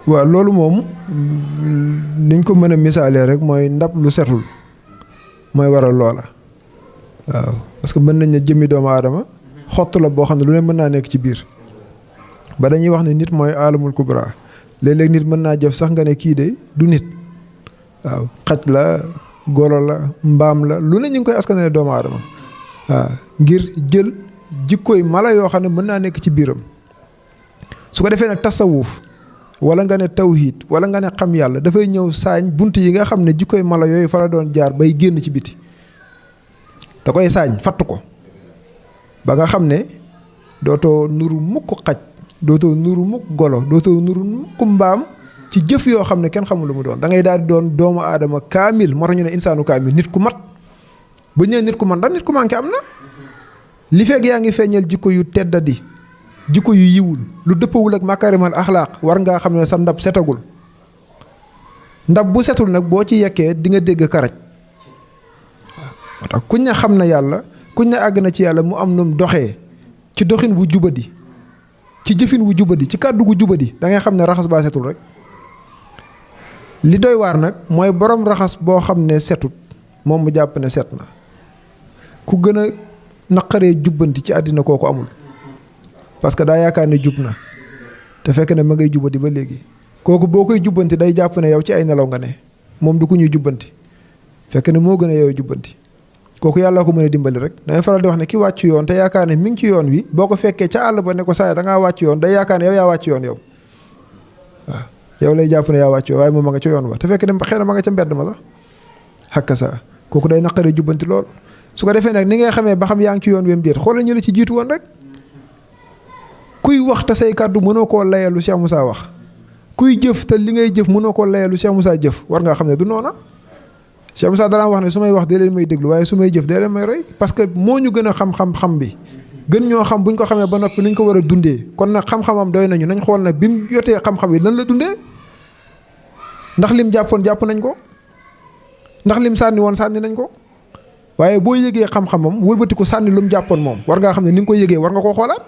waaw loolu moom niñ ko mën a misaalee rek mooy ndab lu setul mooy waral loola waaw parce que mën nañ ne jëmmi doomu aadama xott la boo xam ne lu ne mën naa nekk ci biir ba dañuy wax ne nit mooy alamul kubra léeg-léeg nit mën naa jëf sax nga ne kii de du nit waaw xaj la golo la mbaam la lu ne ñu ngi koy askanale doomu aadama waaw ngir jël jikkooy mala yoo xam ne mën naa nekk ci biiram su ko defee nag tasawuf wala nga ne tawhid wala nga ne xam yàlla dafay ñëw saañ bunt yi nga xam ne jikkooy mala yooyu fa la doon jaar bay génn ci biti da koy saañ fatt ko ba nga xam ne dootoo nuru mukk xaj dootoo nuru mukk golo dootoo nuru mukk mbaam ci jëf yoo xam ne kenn xamul lu mu doon da ngay daal di doon doomu aadama kaamil moo tax ñu ne insaanu kaamil nit ku mat bu ñu nee nit ku mat ndax nit ku manqué am na li fekk yaa ngi feeñal jikko yu teddadi jikko yu yiwul lu dëppawul ak makaarimal axlaaq war ngaa xam ne sa ndab setagul ndab bu setul nag boo ci yekkee di nga dégg karaj waaw moo tax kuñ ne xam na yàlla kuñ ne àgg na ci yàlla mu am num doxee ci doxin wu jubadi ci jëfin wu jubadi ci kàddu gu jubadi da ngay xam ne raxas baa setul rek li doy waar nag mooy borom raxas boo xam ne setut moom mu jàpp ne set na ku gën a naqaree jubbanti ci àddina kooku amul parce que daa yaakaar ne jub na te fekk ne ma ngay jubbati ba léegi kooku boo koy jubbanti day jàpp ne yow ci ay nelaw nga ne moom du ku ñuy jubbanti fekk ne moo gën a yow jubbanti kooku yàlla ko mën a dimbali rek damay faral di wax ne ki wàcc yoon te yaakaar ne mi ngi ci yoon wi boo ko fekkee ca àll ba ne ko saa da ngaa wàcc yoon day yaakaar ne yow yaa wàcc yoon yow waaw yow lay jàpp ne yaa wàcc yoon waaye moom ma nga ca yoon wa te fekk ne xëy na ma nga ca mbedd ma sax xakka sa kooku day naqaree jubbanti lool su ko defee nag ni ngay xamee ba xam yaa ngi ci yoon wi mu déet xoolal ñu la ci jiitu woon rek kuy wax te say kàddu mënoo koo layalu Cheikh Moussa wax kuy jëf te li ngay jëf mënoo koo layalu Cheikh Moussa jëf war ngaa xam ne du noona Cheikh Moussa danaa wax ne su may wax dee leen may déglu waaye su may jëf dee leen may roy parce que moo ñu gën a xam bi gën ñoo xam buñ ko xamee ba noppi nuñ ko war a dundee kon nag xam-xamam doy nañu nañ xool nag bi mu yotee xam-xam yi lan la dundee ndax lim jàppoon jàpp nañ ko ndax lim sànni woon sànni nañ ko waaye boo yëgee xam-xamam wëlbati ko sànni lu mu jàppoon moom war ngaa xam ne ni nga ko yëgee war nga koo xoolaat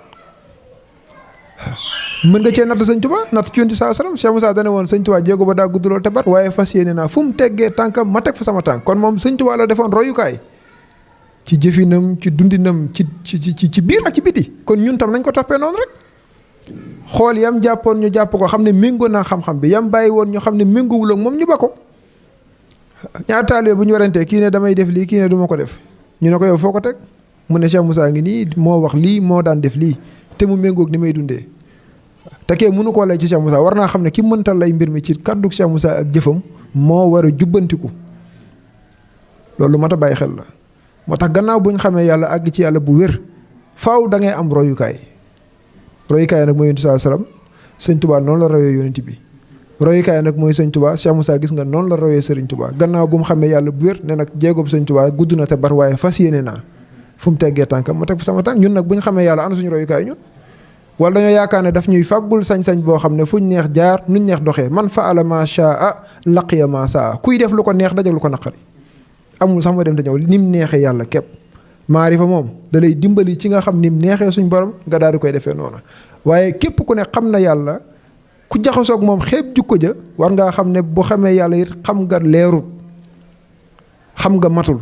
mën nga cee natt sëñ Tuubaa natt ci yonent saa salaam Cheikh Moussa dane woon sëñ Tuubaa jéego ba daa gudd lool te bar waaye fas yéene naa fu mu teggee tànkam ma teg fa sama tànk kon moom sëñ Tuubaa la defoon royukaay ci jëfinam ci dundinam ci biir ak ci biti kon ñun tam nañ ko toppee noonu rek xool yam jàppoon ñu jàpp ko xam ne méngoo naa xam-xam bi yam bàyyi woon ñu xam ne méngoowul ak moom ñu ba ko ñaar taalibe bu ñu warantee kii ne damay def lii kii ne du ma ko def ñu ne ko yow foo ko teg mu ne Cheikh Moussa ngi nii moo wax lii moo daan def lii te mu méngoog ni may dundee te kee mënu koo lay ci Cheikh Moussa war naa xam ne ki mëntal lay mbir mi ci kàddu Cheikh Moussa ak jëfam moo war a jubbantiku loolu mat a bàyyi xel la moo tax gannaaw bu ñu xamee yàlla àgg ci yàlla bu wér faaw da ngay am royukaay nag mooy yonent saa salaam sëñ Tuubaa noonu la rawee yonent bi royukaay nag mooy sëñ Tuubaa Cheikh Moussa gis nga noonu la rawee sëriñ Tuubaa gannaaw bu mu xamee yàlla bu wér ne nag jéegoob sëñ Tuubaa gudd na te bar waaye fas yéene naa fu mu teggee tànkam ma teg fa sama tànk ñun nag bu ñu xamee yàlla ana suñu royukaay ñun wala dañoo yaakaar ne daf ñuy fàggul sañ-sañ boo xam ne fuñ neex jaar nuñ neex doxee man faala ma shaa laqiya ma saa kuy def lu ko neex dajal lu ko naqari amul sax ma dem te ñëw ni mu neexee yàlla képp maarifa moom da lay dimbali ci nga xam ni mu neexee suñ borom nga daal di koy defee noonu waaye képp ku ne xam na yàlla ku jaxasoog moom xeeb jukko ja war ngaa xam ne bu xamee yàlla it xam nga leerut xam nga matul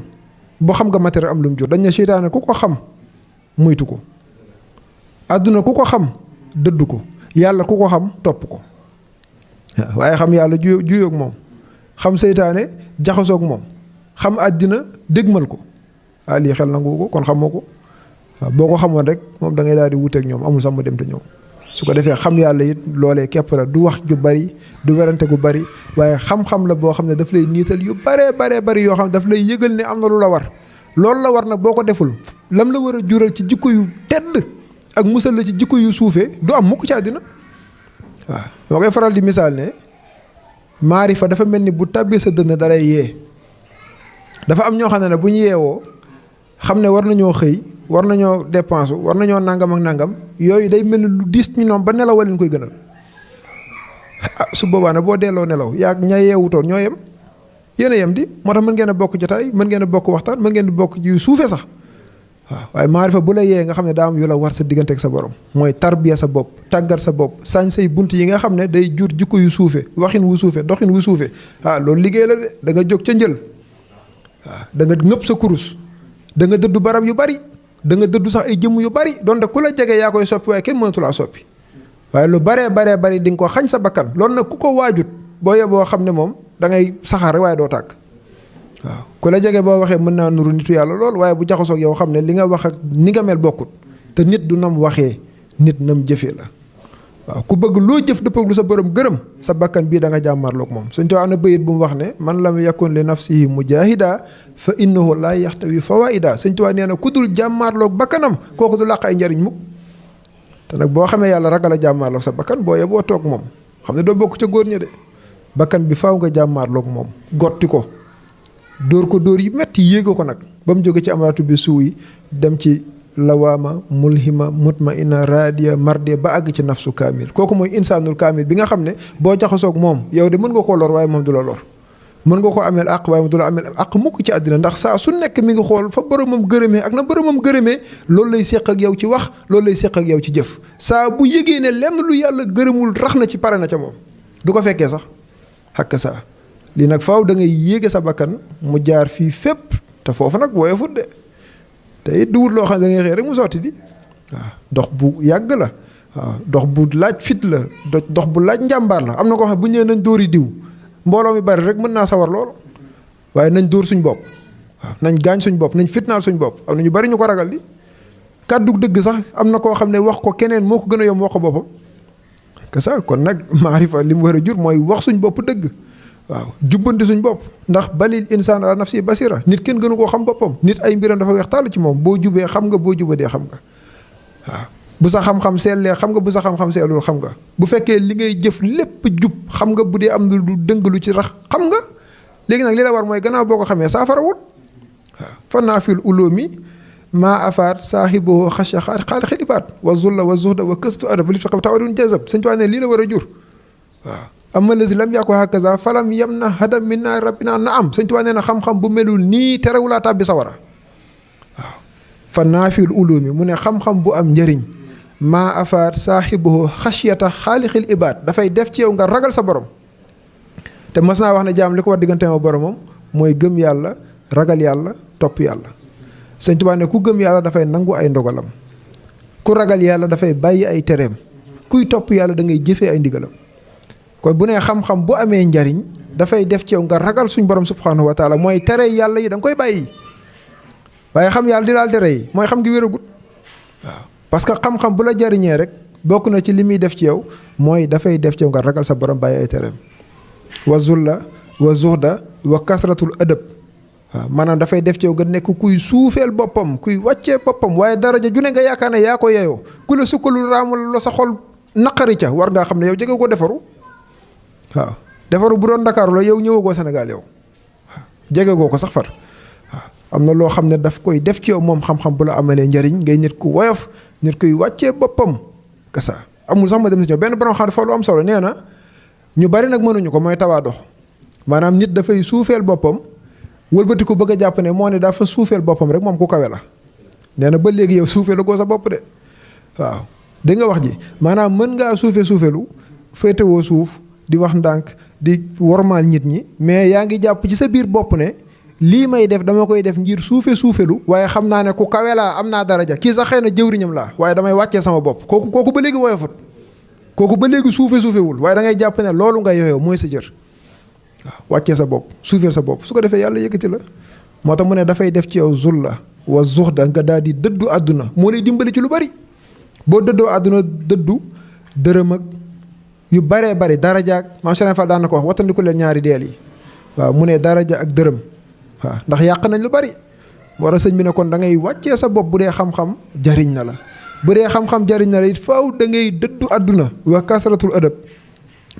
boo xam nga matere am lu mu jur dañ ne seytaane ku ko xam moytu ko àdduna ku ko xam dëdd ko yàlla ku ko xam topp ko waaye xam yàlla juyoog moom xam seytaane jaxasoog moom xam àddina dégmal ko lii xel nangu ko kon xamoo ko waaw boo ko xamoon rek moom da ngay daal di wuteeg ñoom amul sax mu dem te ñëw su ko defee xam yàlla it loolee képp la du wax ju bari du werante gu bari waaye xam-xam la boo xam ne daf lay niital yu baree bari yoo xam ne daf lay yëgal ne am na lu la war loolu la war nag boo ko deful lam la war a jural ci jikko yu tedd ak musal la ci jikko yu suufee du am mukk ci àddina waaw moo koy faral di misaal ne maarifa dafa mel ni bu tàbbee sa dënn dalay yee dafa am ñoo xam ne bu ñu yeewoo xam ne war nañoo xëy war nañoo dépense war nañoo nangam ak nangam yooyu day mel ni lu diis ñu ñoom ba nelaw leen koy gënal su boobaa nag boo delloo nelaw yaa ña yeewutoon ñoo yem yéen a yem di moo tax mën ngeen a bokk jotaay mën ngeen a bokk waxtaan mën ngeen a bokk ji suufee sax waaw waaye maarifa bu la yee nga xam ne daa am yu la war sa diggante ak sa borom mooy tarbiya sa bopp tàggat sa bopp sañ say bunt yi nga xam ne day jur jikko yu suufe waxin wu suufe doxin wu suufe loolu liggéey la de da nga jóg ca njël waaw da nga ngëpp sa kurus da nga dëddu barab yu bari da nga dëddu sax ay jëmm yu bari donte ku la jege yaa koy soppi waaye kenn mënatu laa soppi waaye lu baree bari di nga ko xañ sa bakkan loolu nag ku ko waajut boo yeboo xam ne moom da ngay saxaar rek waaye doo tàkk waaw ku la jege boo waxee mën naa nuru nitu yàlla lool waaye bu jaxasoog yow xam ne li nga wax ak ni nga mel bokkut te nit du nam waxee nit nam jëfee la waaw ku bëgg loo jëf dëppag lu sa borom gërëm sa bakkan bii da nga jàmmarloog moom suñ too am na bayit bu mu wax ne man lam yakun li nafsihi mujahida fa innahu la yaxtawi fawaida suñ too nee na ku dul jàmmarloog bakkanam kooku du làq ay njariñ mukk te nag boo xamee yàlla ragal a jàmmarloog sa bakkan boo yeboo toog moom xam ne doo bokk ca góor ña de bakkan bi faaw nga jàmmarloog moom gotti ko dóor ko dóor yi metti yéega ko nag ba mu jóge ci amaraatu bi suuy dem ci lawaama mulhima mutmaina radia mardia ba àgg ci nafsu kaamil kooku mooy insaanul kaamil bi nga xam ne boo jaxasoog moom yow de mën nga koo lor waaye moom du la lor mën nga ko ameel àq waaye moom du la ameel àq mukk ci àddina ndax saa su nekk mi ngi xool fa boromam gërëmee ak na boromam gërëmee loolu lay séq ak yow ci wax loolu lay séq ak yow ci jëf saa bu yëgee ne lenn lu yàlla gërëmul rax na ci pare na ca moom du ko fekkee sax xakk saa lii nag faaw da ngay yéege sa bakkan mu jaar fii fépp te foofu nag woyofut de te it duwut loo xam ne da ngay xëy rek mu sotti di waaw dox bu yàgg la waaw dox bu laaj fit la dox bu laaj njàmbaar la am na koo xam ne bu ñëwee nañ dóori diw mbooloo mi bari rek mën naa sawar lool waaye nañ dóor suñ bopp waaw nañ gaañ suñ bopp nañ fitnaal suñ bopp am na ñu bari ñu ko ragal di kàddu dëgg sax am na koo xam ne wax ko keneen moo ko gën a yomb wax ko boppam que ça kon nag maarifa li mu war a jur mooy wax suñ bopp dëgg waaw jubbanti suñ bopp ndax balil insaan ala nafsi basira nit kenn gënu koo xam boppam nit ay mbiram dafa weex tàll ci moom boo jubee xam nga boo jubadee xam nga waaw bu sa xam-xam seetlee xam nga bu sa xam-xam seetlul xam nga bu fekkee li ngay jëf lépp jub xam nga bu dee am lu dëng lu ci rax xam nga léegi nag li la war mooy gannaaw boo ko xamee saafara wut waaw fa naafil uloomi maa afaat saaxibo xasha xaali xidibaat wa zulla wa zuhda wa këstu adab li fi xam tawadun jazab sëñ tuwaa ne lii la war a jur waaw amma lazi lam yàqu hakaza falam yam na hadam min naa rabbina na am sëñ tuwaa nee na xam-xam bu melul nii terewulaa tàbbi sawara waaw fa naafil uloomi mu ne xam-xam bu am njëriñ maa afaat saaxibo xashyata xaalixil ibaad dafay def ci yow nga ragal sa borom te mas naa wax ne jaam li ko war diggante ma boromam mooy gëm yàlla ragal yàlla topp yàlla sëñ Tuubaa ne ku gëm yàlla dafay nangu ay ndogalam ku ragal yàlla dafay bàyyi ay tereem kuy topp yàlla da ngay jëfee ay ndigalam kon bu nee xam-xam bu amee njariñ dafay def ci yow nga ragal suñ borom subhaanahu wa taala mooy tere yàlla yi da nga koy bàyyi waaye xam yàlla di laal tere yi mooy xam gi wéragut waaw parce que xam-xam bu la jariñee rek bokk na ci li muy def ci yow mooy dafay def ci yow nga ragal sa borom bàyyi ay tereem wa zulla wa zuhda wa kasratul adab waaw maanaam dafay def ci yow nga nekk kuy suufeel boppam kuy wàccee boppam waaye daraja ju ne nga yaakaar ne yaa ko yeyoo ku la sukkalul raamul la sa xol naqari ca war ngaa xam ne yow jege ko defaru waaw defaru bu doon Ndakaaru la yow ñëwagoo Sénégal yow waaw jege goo ko sax far waaw am na loo xam ne daf koy def ci yow moom xam-xam bu la amalee njariñ ngay nit ku woyof nit kuy wàccee boppam kasa amul sax ma dem si ñëw benn borom xam dafa lu am solo nee na ñu bari nag mënuñu ko mooy tawaa dox maanaam nit dafay suufeel boppam wëlbati ko bëgg a jàpp ne moo ne dafa suufeel boppam rek moom ku kawe la nee na ba léegi yow suufeelu koo sa bopp de waaw dégg nga wax ji maanaam mën ngaa suufeelu féetewoo suuf di wax ndànk di wormaal nit ñi mais yaa ngi jàpp ci sa biir bopp ne lii may def dama koy def ngir suufeelu waaye xam naa ne ku kawe laa am naa daraja kii sax xëy na jëwriñam laa waaye damay wàccee sama bopp kooku ba léegi woyofut kooku ba léegi suufewul waaye da ngay jàpp ne loolu nga yoyoo mooy sa jër waaw wàccee sa bopp suufeel sa bopp su ko defee yàlla yëkkati la moo tax mu ne dafay def ci yow zulla wa zuhda nga daal di dëddu àdduna moo lay dimbali ci lu bari boo dëddoo àdduna dëddu dërëm ak yu baree bari darajaak maam Serigne Fall daan na ko wax wattandiku leen ñaari deel yi waaw mu ne daraja ak dërëm waaw ndax yàq nañ lu bari moo tax sëñ bi ne kon da ngay wàccee sa bopp bu dee xam-xam jariñ na la bu dee xam-xam jariñ na la it faaw da ngay dëddu àdduna wa kasratul adab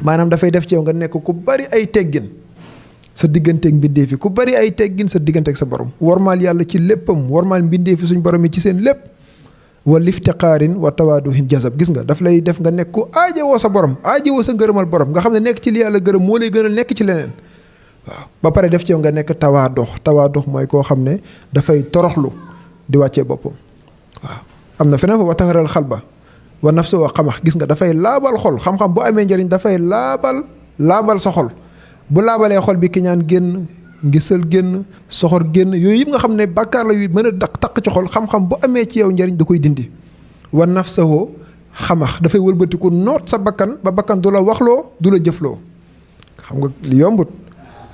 maanaam dafay def ci yow nga nekk ku bari ay teggin sa digganteeg mbindeef yi ku bari ay teggin sa digganteeg sa borom warmaal yàlla ci léppam warmaal mbindeef yi suñ borom yi ci seen lépp wa liftiqaarin wa tawaaduhin jazab gis nga daf lay def nga nekk ku aajowoo sa borom aajowoo sa ngërëmal borom nga xam ne nekk ci li yàlla gërëm moo lay gënal nekk ci leneen waaw ba pare def ci yow nga nekk tawaadox mooy koo xam ne dafay toroxlu di wàccee boppam waaw. am na feneen fa wa taxaral xal ba wa nafsa wa xamax gis nga dafay laabal xol xam-xam bu amee njëriñ dafay laabal sa xol bu laabalee xol bi ki ñaan génn ngisal génn soxor génn yooyu yëpp nga xam ne bàkkaar la yu mën a taq ci xol xam-xam bu amee ci yow njëriñ da koy dindi. wa nafsa woo xamax dafay wëlbatiku noot sa bakkan ba bakkan du la waxloo du la jëfloo xam nga li yombut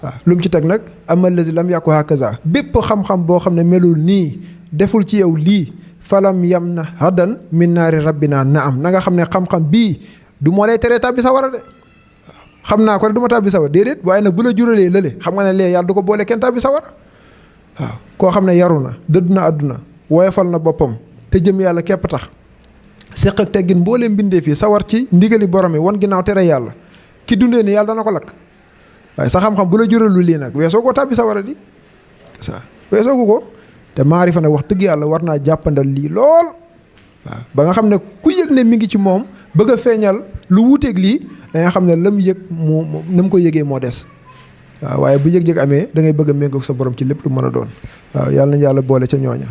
waaw lu mu ci teg nag amal lazi lam yàqu hakaza bépp xam-xam boo xam ne melul nii deful ci yow lii falam yam na hadan min naari rabbina na am na nga xam ne xam-xam bii du moo lay teree tàbbi sawara de xam naa ko rek du ma tàbbi sawara déedéet waaye nag bu la juralee lële xam nga ne lee yàlla du ko boole kenn tàbbi sawara waaw koo xam ne yaru na dëdd na àdduna woyofal na boppam te jëm yàlla képp tax seq ak teggin mbooleem mbindee fii sawar ci ndigali borom yi wan ginnaaw tere yàlla ki dundee ni yàlla dana ko lakk waaye sa xam-xam bu la juralu lii nag weesoo ko tàbbi sawara di sa weesoo ko te maarifa nag wax dëgg yàlla war naa jàppandal lii lool waaw ba nga xam ne ku yëg ne mi ngi ci moom bëgg a feeñal lu wuuteeg lii da nga xam ne la mu yëg mu na mu ko yëgee moo des waaw waaye bu yëg-yëg amee da ngay bëgg a méngoog sa borom ci lépp lu mën a doon waaw yàlla nañu yàlla boole ca ñooña